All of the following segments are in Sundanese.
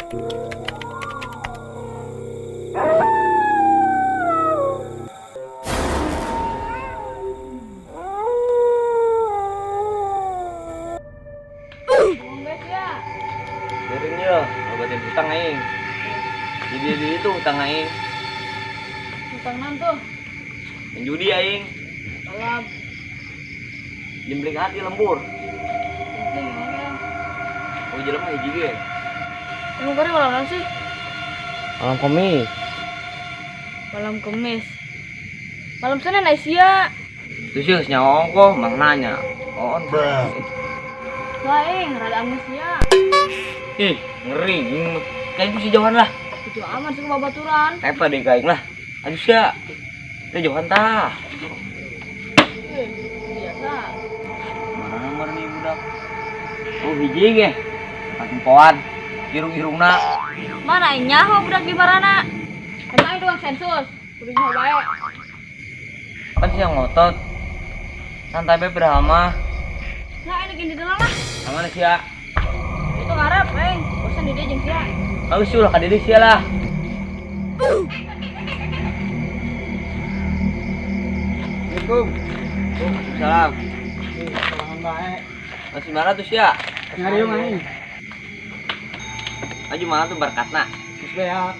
Guys ya. Biarin yo, obatin hutang aing. Di itu hutang aing. Hutang nan tuh. Main judi aing. Alam. Jembling hati lembur. Penting emang ya. Oh jelema hiji ge. Emang kemarin malam apa sih? Malam Kamis. Malam Kamis. Malam Senin Aisyah. Itu sih geus nyawa ongkoh, mang nanya. Oh, Wah, aing rada amnesia. Ih, ngeri. Kayak itu si jauhan lah. Itu aman sih babaturan. Apa deh kaing lah. Aduh sia. Itu jauhan tah. Biasa. Marah nih budak. Oh hiji ge. Patempoan. Irung-irungna. Mana aing nyaho budak di marana? Emang aing tukang sensus. Kudu nyaho bae. Kan sih yang ngotot. Santai bae berhama. Lah aing di dalam lah. Sama sia. Itu ngarep aing. Bosan di dia jeung sia. Aku sih ulah ka diri sia lah. Assalamualaikum. Salam. Salam bae. Masih mana tuh sia? Nyari main. Maju mana tuh berkatna? Terus beak.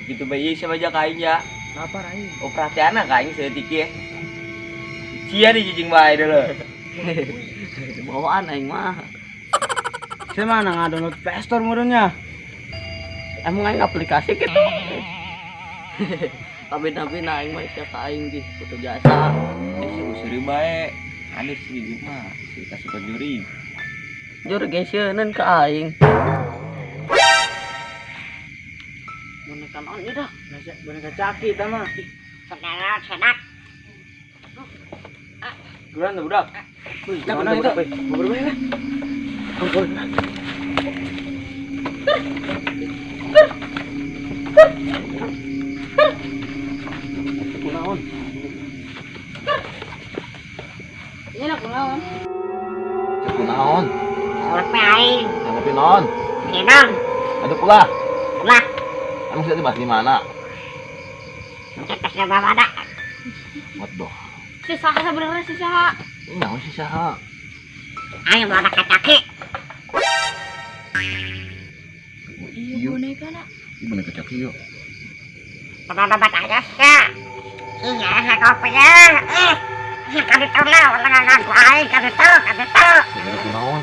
Gitu bae siapa aja ka aing ya. Lapar aing. Oh perhatian ka aing saeutik ye. Sia di jijing bae dulu. Bawaan aing mah. Saya mana ngadownload Play Store meureunnya. Emang aing aplikasi gitu. Tapi na aing mah sia ka aing di kutu jasa. Si usuri bae. Ada si jijing mah, si kasih penjuri. Jur geseuneun ka aing. Boneka naon ieu dah? Boneka caki eta mah. Senak senak. Geran tuh budak. Wih, mana itu? Ngobrol bae lah. Ngobrol. Kunaon? Ini lah kunaon. Kunaon? Ngopi aing. Ngopi naon? Minum. Aduh ulah. Ulah. Emang sih bahas di mana? Cetes na bawa Waduh. Si saha sebenarnya si saha? Ini naon si saha? Aing mau kacaki. Iya boneka nak. Iya boneka caki yuk. Pendapat aja sih. Iya, kopi ya. Kali tahu lah, orang ngaku aing kali tahu, kali tahu. Kunaon?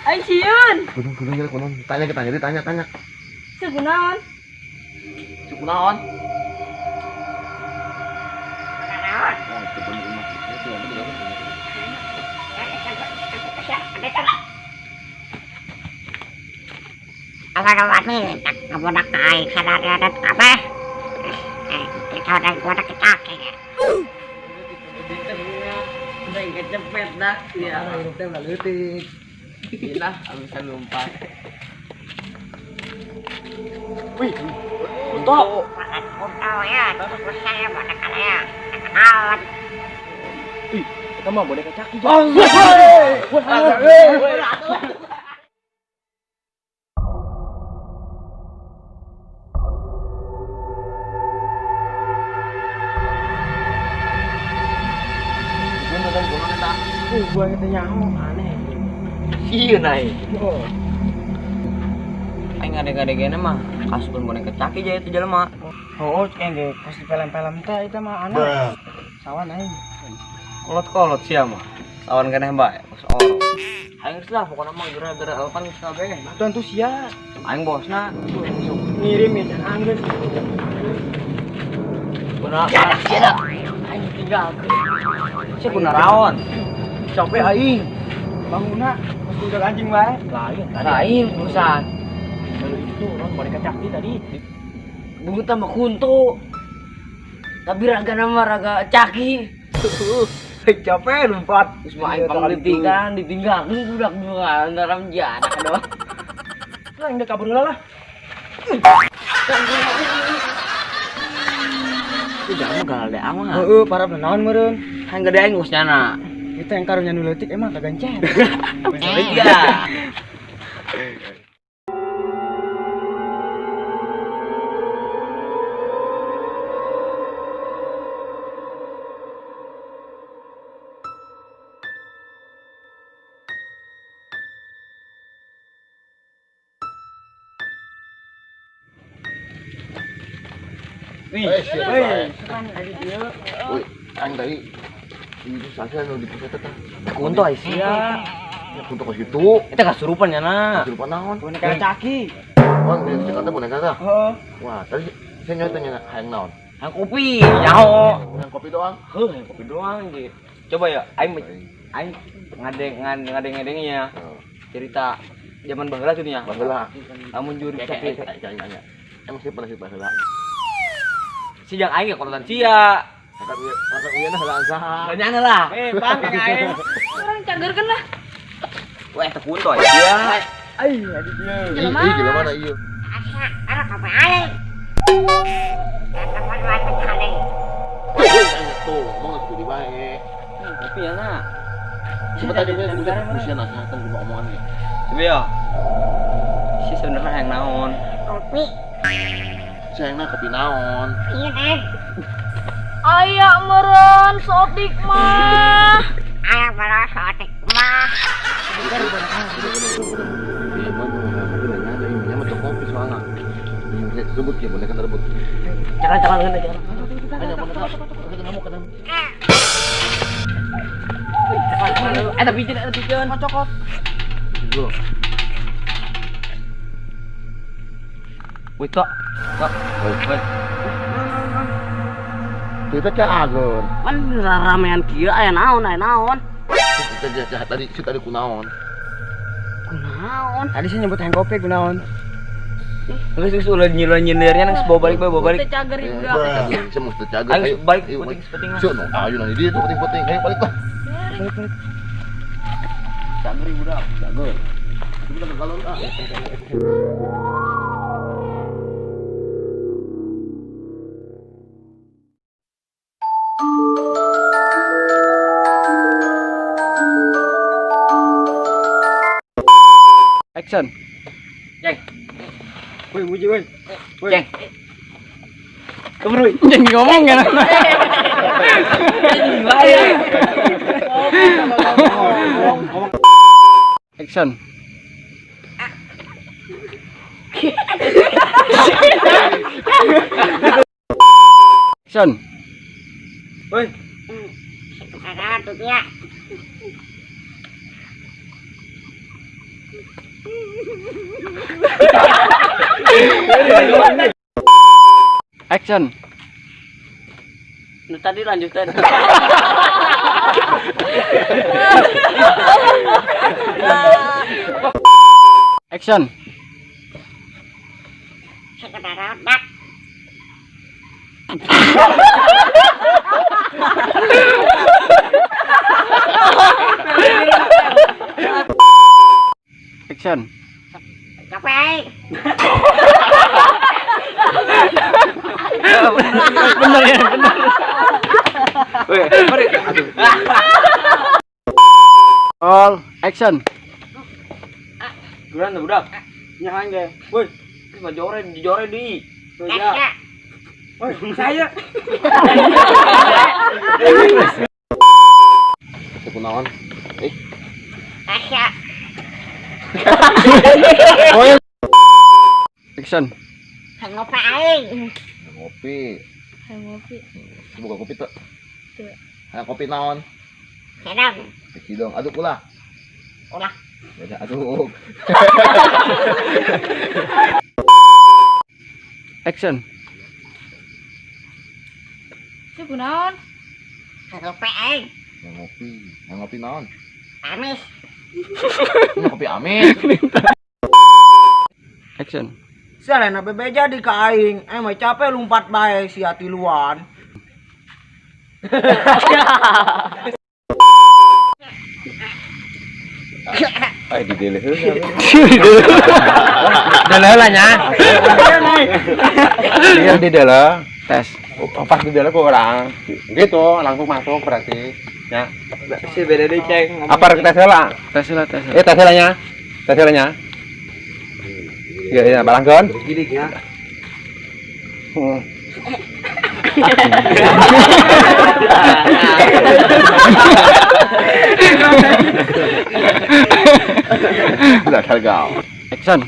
Aing sieun. Kunaon kunaon kunaon. Tanya kita tanya tanya tanya. Si kunaon? Si kunaon? Kunaon? Oh, itu bener mah. Itu bener. Apa wani tak ngabodak aing sadar apa? Kita udah bodak kacaki. Udah kecepet dah. Iya. Hirup teh ulah leutik. Gila, habisan lompat. Wih, Untok. Makan kunto ya, terus saya boneka ya. Kunaon? Wih, eta mah boneka caki. Oh, Gua kita nyaho aneh. Sieun aing. Oh. Aing ngadeg-ngadegena mah kasupun boneka caki ja itu jelema. Oh, kayak ge pas di film-film teh itu mah aneh. Sawan aing. Kolot-kolot sia mah. Sawan keneh bae, kos oro. Aing geus lah pokona mah gara-gara alpan geus kabeh. Atuh tuh sia. Aing bosna. Ngirim ya can anggeus. Kuna sia dah. Aing tinggal. Sia kuna raon. Capek aing. Bangunna pas udah anjing bae. Lain, lain urusan. Lalu itu non boneka caki tadi. Bungut sama kunto. Tapi raga nama raga caki. Capek lompat. Terus mah aing panglitikan ditinggalkeun budak dua dalam jarak doang. Lah aing kabur heula lah. Itu jangan galak deh amat. Heeh, parah naon meureun. Aing gede aing geus nyana. Itu yang karunya nu leutik emang kagancet. Iya. Wih, Wih, wih, aing tadi itu saya nu di pusat teh. Kunto ai sia. Ya kunto kos kitu. Eta kasurupan nya na. Kasurupan naon? Boneka caki. Oh, di Jakarta boneka tah. Heeh. Wah, tadi saya nyoba tanya hayang naon? Hayang kopi, nyaho. Hayang kopi doang. Heuh, hayang kopi doang ge. Coba ya, aing aing ngadeng-ngadengnya cerita zaman baheula kitu nya. Baheula. Lamun juri kopi. Emang sih pernah sih baheula. Si jang aing ge kolotan sia. Angkat uya nah heula saha. Tanyana lah. Eh, bang aing. Urang cagerkeun lah. Wah, eta kunto aya. Sia. Ai, adi dieu. Ih, gila mana ieu? Asa, aro kopi aing. Telepon wae kali. Tuh, ngomong geus di bae. Kopi ya na. Coba tadi udah usia nasihatan cuma omongan ya. Coba ya. Si sebenarnya hayang naon? Kopi. Sayangna kopi naon? Iya, Neng. Aya meureun sotik mah. Aya meureun sotik mah. Iya, mah kopi soalnya. Sebut ya boneka terbut. Jangan jangan jangan. Ayo boneka. Ketemu ketemu. Eta bijeun eta bijeun. Cokot. Dulu. Wih, tok. Tok. Woi. Kita cager. Man ramean kieu aya naon aya naon. Tadi si tadi kunaon. Kunaon? Tadi sih nyebut hayang kopi kunaon. Terus terus ulah nyindirnya nang bawa balik bawa balik. Teu cager budak. Saya mesti cager. Ayo balik penting-penting lah. Sio, ayo nang dia tuh penting-penting. Ayo balik lah. Balik balik. Cager budak. Cager. Kita ke galon ah. Action. Jeng. Woi, muji woi. Jeng. Keburu, jangan ngomong kan. Action. Action. Woi. Sekarang tuh dia. Action. Nu tadi lanjutan. Action. Sekedar dak. Action. Kopi. Bener ya, bener. Woi, mari. All action. Duran budak. Nya aing ge. Woi, mah jore jore di. Ya. Woi, saya. Kunaon? Eh. Asa. Action. Hayang ngopi aing. Ngopi. Hayang ngopi. Buka kopi tuh. Teu. Hayang kopi naon? Hidung. Hidung. Aduk ulah. Ulah. Beda aduk. Action. Si kunaon? Hayang ngopi aing. Hayang ngopi. Hayang ngopi naon? Amis. Ini kopi amis. Action. Selena bebeja di ka aing, mah capek lompat bae sia tiluan. Ay di dele heula. Dele heula nya. Iya di dele. Tes. Pas di dele ku orang. Gitu, langsung masuk berarti. Ya. Si beda deui ceng. Apa rek tes heula? Tes heula, tes heula. Eh tes heula nya. Tes heula nya. Iya, iya, balangkeun. Gidik ya. Heeh. Udah gagal. Action.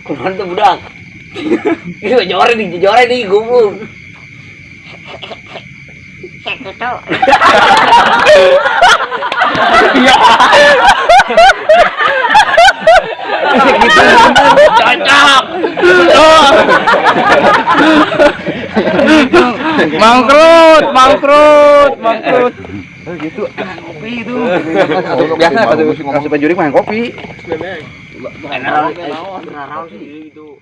Kunaon tuh budak? Itu jore nih, jore nih goblok. Sakitu. Cocok. Mangkrut, mangkrut, mangkrut. Gitu. Kopi itu. Biasa kasih penjuri main kopi. Bukan naon, naon sih. Gitu.